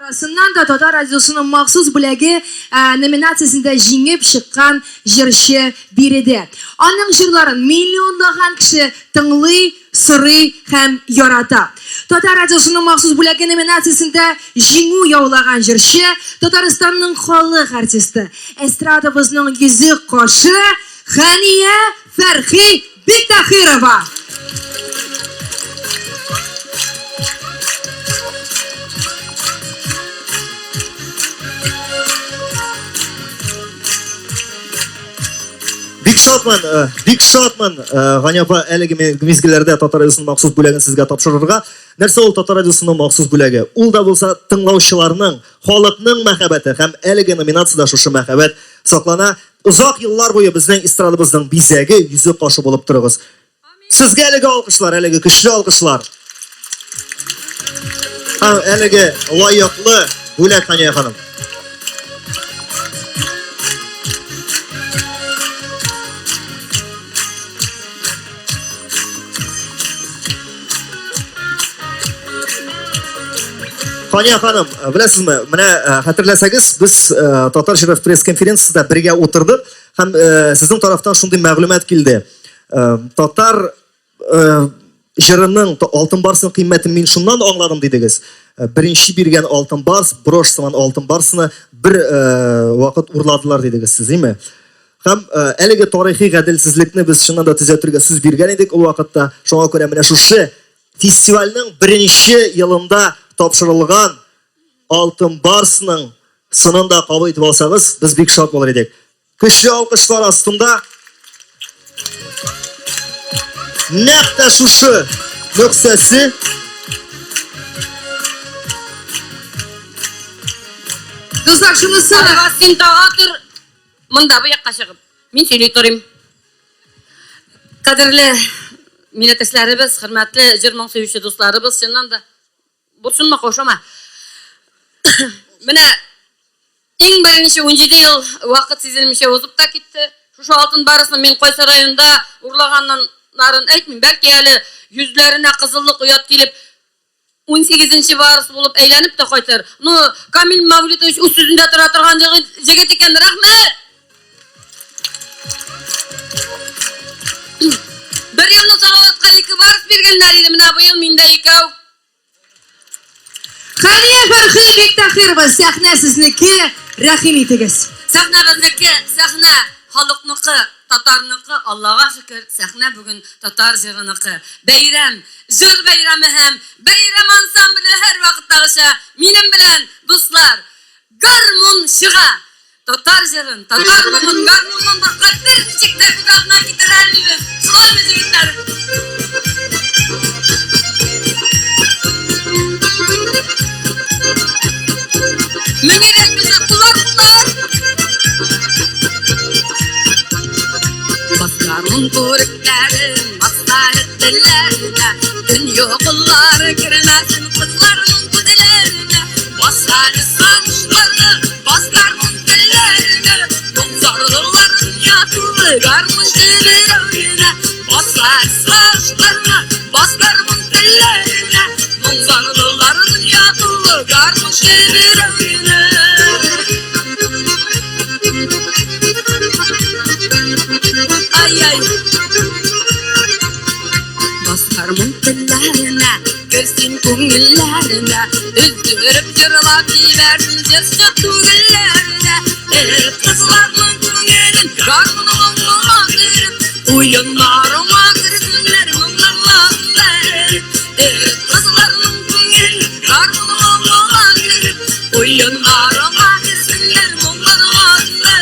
Арасыннан да Татар радиосының махсус бүләге номинациясендә җиңеп чыккан җырчы биредә. Аның җырларын миллионлаган кеше тыңлый, сорый һәм ярата. Татар радиосының махсус бүләге номинациясендә җиңү яулаган җырчы, Татарстанның халык артисты, эстрадабызның йөзек кашы Хәния Фәрхи Биктахирова! Бик шатмын, бик шатмын, Гани апа, әлеге мизгелләрдә Татар радиосының махсус бүләген сезгә тапшырырга. Нәрсә ул Татар радиосының махсус бүләге? Ул да булса тыңлаучыларның, халыкның мәхәббәте һәм әлеге номинациядә шушы мәхәббәт саклана. Озак еллар буе безнең эстрадабызның бизәге, йөзе кашы булып торыгыз. Сезгә әлеге алкышлар, әлеге көчле алкышлар. Һәм әлеге лаеклы бүләк, Хания ханым. Хания ханым, беләсезме, менә хәтерләсәгез, без Татар җыры пресс-конференциясендә бергә утырдык һәм сезнең тарафтан шундый мәгълүмат килде. Татар җырының алтын барсының кыйммәтен мин шуннан аңладым дидегез. Беренче биргән алтын барс, брошь сыман алтын барсны бер вакыт урладылар дидегез сез, име? Һәм әлеге тарихи гаделсезлекне без чыннан да төзәтергә сүз биргән идек ул вакытта. Шуңа күрә менә шушы фестивальнең беренче елында тапшырылган Алтын Барсның сынын да кабул итеп алсагыз, без бик шат булыр идек. Көчле алкышлар астында нәкъ тә шушы нөксәсе Дуслар, шунысы Син тага тор. Монда бу якка чыгып. Мин сөйли торыйм. Кадерле милләттәшләребез, хөрмәтле җыр-моң сөюче дусларыбыз, чыннан да борчылма, каушама. Менә иң беренче 17 ел вакыт сизелмичә узып та китте. Шушы алтын барысын мин кайсы районда урлаганнарын әйтмим. Бәлки әле йөзләренә кызыллык оят килеп, Унсигезенче барс булып әйләнеп тә кайтыр. Ну, Камил Мәүлитович үз сүзендә тора торган җегет икән, рәхмәт! Бер елны Салаватка ике барс биргәннәр иде, менә быел миндә икәү. Хәния Фәрхи Биктахирова, сәхнә сезнеке, рәхим итегез. Сәхнә безнеке, сәхнә халыкныкы, татарныкы, Аллага шөкер, сәхнә бүген татар җырыныкы. Бәйрәм, Җыр бәйрәме һәм Бәйрәм ансамбле һәрвакыттагыча минем белән, дуслар, гармун чыга! Татар җырын, татар моңын гармуннан башка берничек тә күз алдына китерә алмыйбыз. Шулаймы, җегетләр? Мөнир әйтмешли, куллар, куллар! Бас гармун күрекләрен, бас телләренә, Дөнья коллары кермәсен кызларның күзләренә. Басар сагышларны, бас гармун телләренә, Моң-зарлылар дөнья тулы гармунчы берәү генә. Басар сагышларны, бас гармун телләренә, Моң-зарлылар дөнья тулы гармунчы берәү генә. Ай-яй. Бас гармун телләренә, керсен күңелләренә, өздереп җырлап җибәрсен җырчы түгелләренә. Эх, кызларның күңелен гармун моңына төреп, уеннарыңа керсеннәр моңнарларында. Эх, кызларның күңелен гармун моңына төреп, уеннарыңа керсеннәр моңнарларында.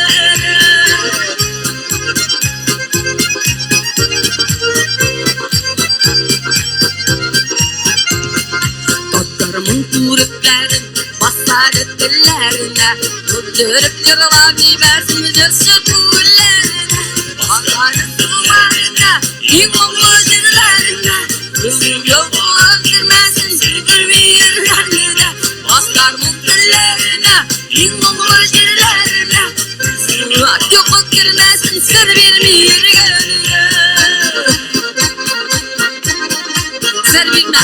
Татармын күрекләрен басар телләренә, Үтереп җырлап җибәрсен җырчы күңелләренә, Басар суларына, иң моңлы җирләренә, Үзем юллап кермәсен сүндерми йөргәненә, Басармын телләренә, иң моңлы җирләренә, Йокы кермәсен сер бирми йөргәненә. Сер бирмә.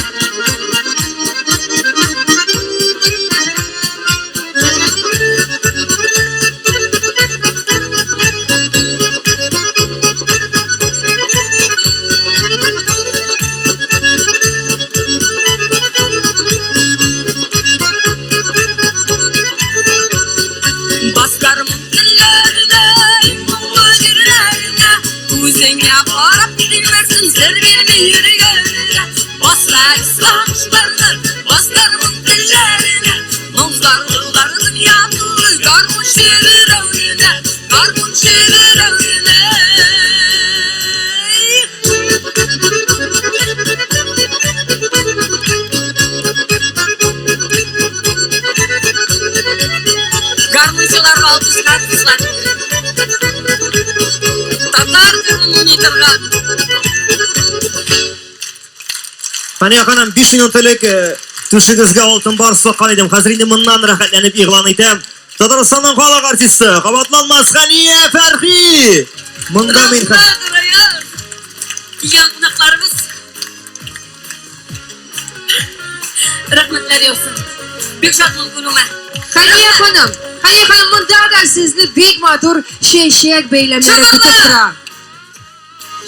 Йөрми йөргәндә, Басса исламышларны, Бастармын телләренә, Моңзарлыларның ятлы Гармун шигырәвенә, Гармун шигырәвенә. Гармунчыларга алкышлар, дуслар. Татар җырын уйный торган. Фәния ханым, 5 минут элек э, түшегезгә алтын бар саккан идем. Хәзер инде моннан рәхәтләнеп игълан итәм. Татарстанның халык артисты, кабатланмас Хәния Фәрхи! Монда мин Рәхмәт, Раяз! Килгән кунакларыбыз. Рәхмәтләр яусын. Бик шатмын күрүемә. Хәния ханым, Хәния ханым, монда да сезне бик матур чәчәк бәйләмнәре көтеп тора.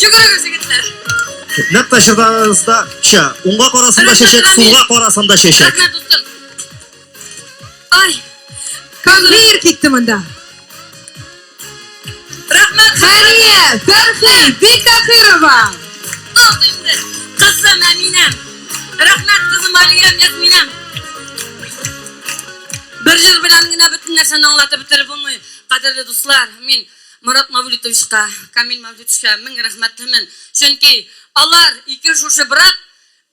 Йөгерегез, егетләр. Нәкъ тә җырдагызда ча, уңга карасам да чәчәк, сулга карасам да чәчәк. Рәхмәт, дустым. Ай. Конвейер китте монда. Рәхмәт. Хәния Фәрхи Бектахирова. Ах инде, кызым Әминәм. Рәхмәт, кызым Алиям, Ясминәм. Бер җыр белән генә бөтен нәрсәне аңлатып бетереп булмый. Кадерле дуслар, мин Марат Мавлютовичка, Камил Мавлютовичка мең рәхмәтлемен. Чөнки алар ике шушы брат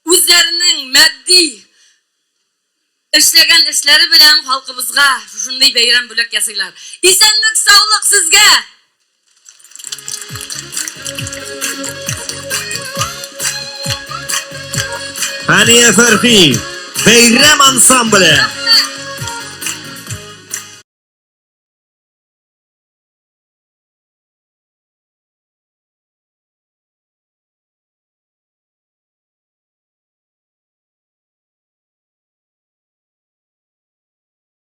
үзләренең матди эшләгән эшләре белән халкыбызга шушындый бәйрәм бүләк ясыйлар. Исәнлек, саулык сезгә! Хәния Фәрхи, бәйрәм ансамбле.